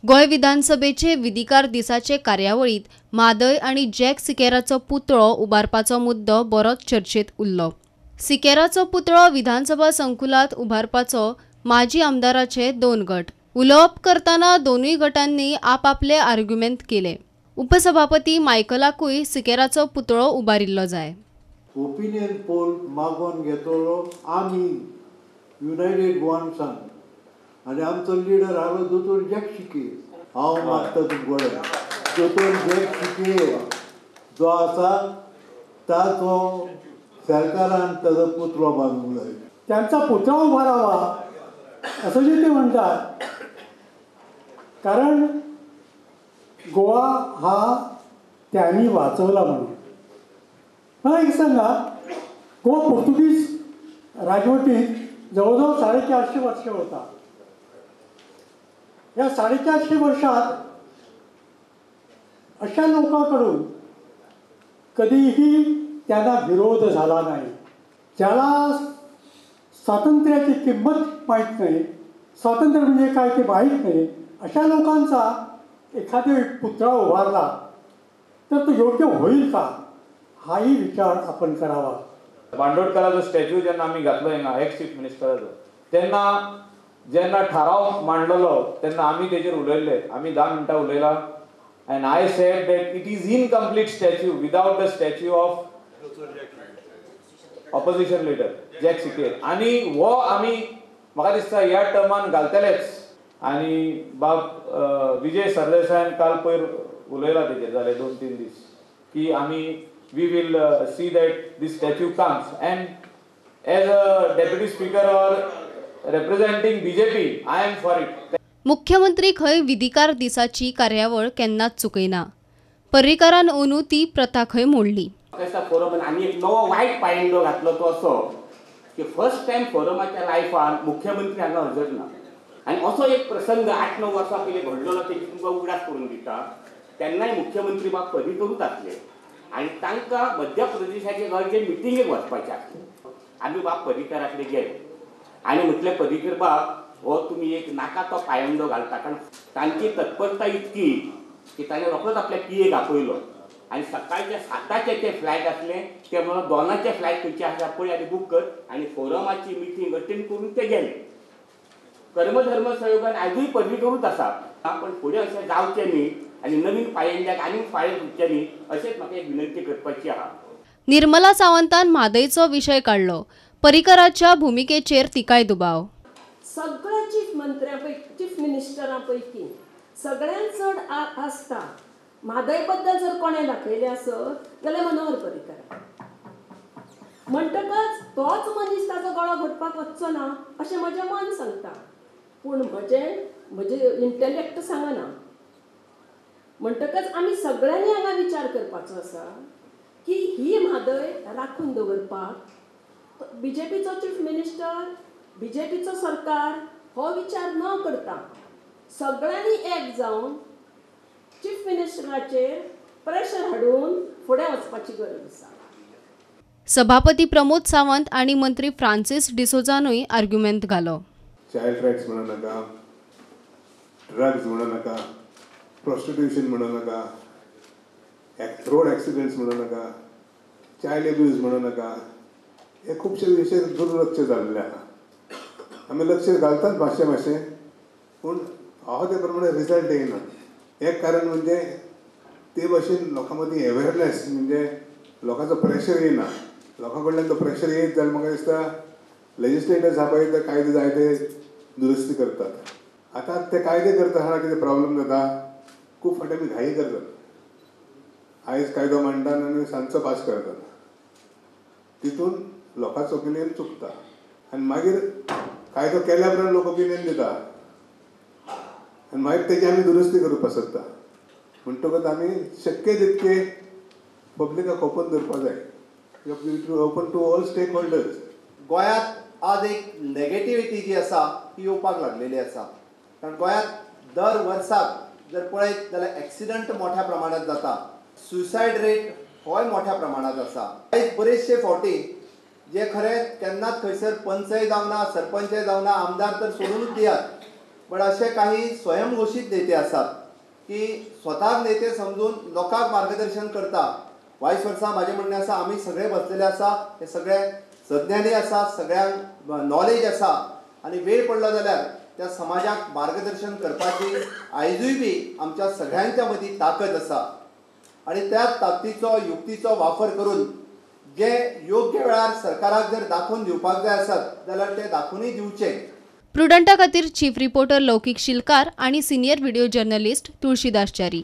गोंय विधानसभेचे विधिकार दिसाचे कार्यावळीत म्हादय आनी जॅक सिकेराचो पुतळो उबारपाचो मुद्दो बरोच चर्चेत उरलो. सिकेराचो पुतळो विधानसभा संकुलात उबारपाचो माजी आमदाराचे दोन गट. उलोवप करतना दोनूय गटांनी आपआपले आर्ग्युमेंत केले. उपसभापती मायकलाकूय सिकेराचो पुतळो उबारिल्लो जाय. ओपिनियन पोल मागोवन घेतलो आमी युनायटेड गोवान्सान आनी आमचो लिडर आसलो दोतोर जॅक सिकेर. हांव मागता तुमचे कडेन, दोतोर जॅक सिकेर जो आसा ताचो सरकारान ताजो पुतळो बांदूंक जाय. त्यांचा पुतळा उभारावा असं जे ते म्हणतात, कारण गोवा हा त्यांनी वाचवला म्हणून. मला एक सांगा, गोवा पोर्तुगीज राजवटीत जवळजवळ 450 वर्ष होता. या 450 वर्षात अशा लोकांकडून कधीही त्यांना विरोध झाला नाही. ज्याला स्वातंत्र्याची किंमत माहीत नाही, स्वातंत्र्य म्हणजे काय ते माहीत नाही, अशा लोकांचा एखाद्या पुतळा उभारला तर तो योग्य होईल का, हाही विचार आपण करावा. बांडोडकराचो स्टॅच्यू जेन्ना आमी घातलो हिंगा एक्स चीफ मिनिस्टराचो, तेन्ना जेन्ना ठराव मांडलेलो तेन्ना आमी तेजेर उलयल्ले. आमी 10 मिनटां उलयला and I said that it is incomplete statue without the statue of opposition leader Jack Sequeira. आनी हो आमी म्हाका दिसता ह्या टर्मान घालतलेच. आनी बाब विजय सरदेसायान काल पयर उलयला तेजेर, जाले 2-3 दीस, की आमी we will see that this statue comes. And as a deputy speaker or representing BJP, I am for it. मुख्यमंत्री खंय विधिकार दिसाची कार्यावळ केन्नाच चुकयना. पर्रीकारान अंदू ती प्रथा खंय मोडली. फोरमान आनी एक नवो वायट पायंडो घातलो तो असो की फर्स्ट टायम फोरमाच्या लायफान मुख्यमंत्री हांगा हजर ना. आनी असो एक प्रसंग 8-9 वर्सां पयलीं घडलेलो, तेजी तुमकां उगडास करून दिता. तेन्नाय मुख्यमंत्री बाब पर्रीकरूच आसले आनी तांकां मध्य प्रदेशाचे अर्जंट मिटिंगेक वचपाचें आसलें. आमी बाब पर्रीकरा कडेन गेले आनी म्हटलें, पर्रीकर बाब, हो तुमी एक नाका तो पायंडो घालता. कारण तांची तत्परता इतकी की ताणें रोखडोच आपल्या पी एक आपयलो आनी सकाळच्या 7 ते फ्लायट आसलें, ते म्हणून 2 फ्लायट खंयची आसा पळय आनी बूक कर, आनी फोरमाची मिटींग अटेंड करून ते गेले. कर्मधर्म सहयोगान आयजूय पर्रीकरूच आसा, पण फुडें अशें जावचें न्ही आनी नवीन पायंड्याक आनीक फाळें फुटचें न्ही अशेंच म्हाका एक विनंती करपाची आहा. निर्मला सावंतान म्हादयचो विशय काडलो. पर्रीकराच्या भुमिकेचेर तिकाय दुबाव. सगळ्या चीफ मंत्र्यां पैकी, चीफ मिनिस्टरां पैकी सगळ्यांत चड आसता म्हादय बद्दल जर कोणें दाखयलें आसत जाल्यार मनोहर पर्रीकर. म्हणटकच तोच मनीस ताजो गळो घोटपाक वचचो ना अशें म्हजें मन सांगता, पूण म्हजें म्हजें इंटलेक्ट सांगना. म्हणटकच आमी सगळ्यांनी हांगा विचार करपाचो आसा की ही म्हादय राखून दवरपाक बीजेपीचो चीफ मिनिस्टर, बीजेपीचो सरकार हो विचार न करता सगळ्यांनी एक जावन चीफ मिनिस्टराचेर प्रेशर हाडून फुडें वचपाची गरज आसा. सभापती प्रमोद सावंत आनी मंत्री फ्रांसीस डिसोजानूय आर्ग्युमेंत घालो. चायल्ड रायट्स म्हणू नाका, ड्रग्स म्हणू नाका, प्रोस्टिट्यूशन म्हणू नाका, रोड एक्सिडेंट्स म्हणू नाका, चायल्ड एब्यूज म्हणू नाका, हे खुबशे विशय दुर्लक्ष जाल्ले आहा. आमी लक्ष घालतात मातशें मातशें, पूण फावो ते प्रमाणे रिजल्ट येयना. एक कारण म्हणजे ते भाशेन लोकां मदीं अवेरनेस, म्हणजे लोकांचो प्रेशर येयना. लोकां कडल्यान तो प्रेशर येयत जाल्यार म्हाका दिसता लेजिस्लेटर्स आहा पळय ते कायदे जाय ते दुरुस्ती करतात. आतां ते कायदे करता आसतना कितें प्रॉब्लम जाता, खूब फावटी आमी घाई करतात. आयज कायदो मांडटात आनी सांजचो पास करतात, तितून लोकांचो ओपिनियन चुकता आनी मागीर कायदो केल्या उपरांत लोक ओपिनियन दिता आनी मागीर तेजी आमी दुरुस्ती करपाक सोदता. म्हणटकच आमी शक्य तितके पब्लिकाक ओपन दवरपाक जाय, open to all stakeholders. गोंयांत आज एक नेगेटिविटी जी आसा ती येवपाक लागलेली आसा. कारण गोंयांत दर वर्साक जर पळयत जाल्यार एक्सिडंट मोठ्या प्रमाणात जाता, सुसायड रेट होय मोठ्या प्रमाणात आसा. आयज बरेचशे फावटी जे खरें केन्नाच खंयसर पंचय जावना, सरपंचय जावना, आमदार तर सोडूनच दियात, बट अशे काही स्वयंघोषित नेते आसात की स्वताक नेते समजून लोकांक मार्गदर्शन करता. वायस वर्सा म्हाजें म्हणणें आसा, आमी सगळे बसलेले आसा, हे सगळे सज्ञानी आसा, सगळ्यांक नॉलेज आसा आनी वेळ पडलो जाल्यार त्या समाजाक मार्गदर्शन करपाची आयजूय बी आमच्या सगळ्यांच्या मदीं ताकद आसा. आनी त्या ताकदीचो युक्तीचो वापर करून जे योग्य वेळार सरकाराक जर दाखोवन दिवपाक जाय आसत जाल्यार ते दाखोवनूय दिवचे. प्रुडंटा खातीर चीफ रिपोर्टर लौकीक शिलकार आणि senior video journalist Tulsidas Chari.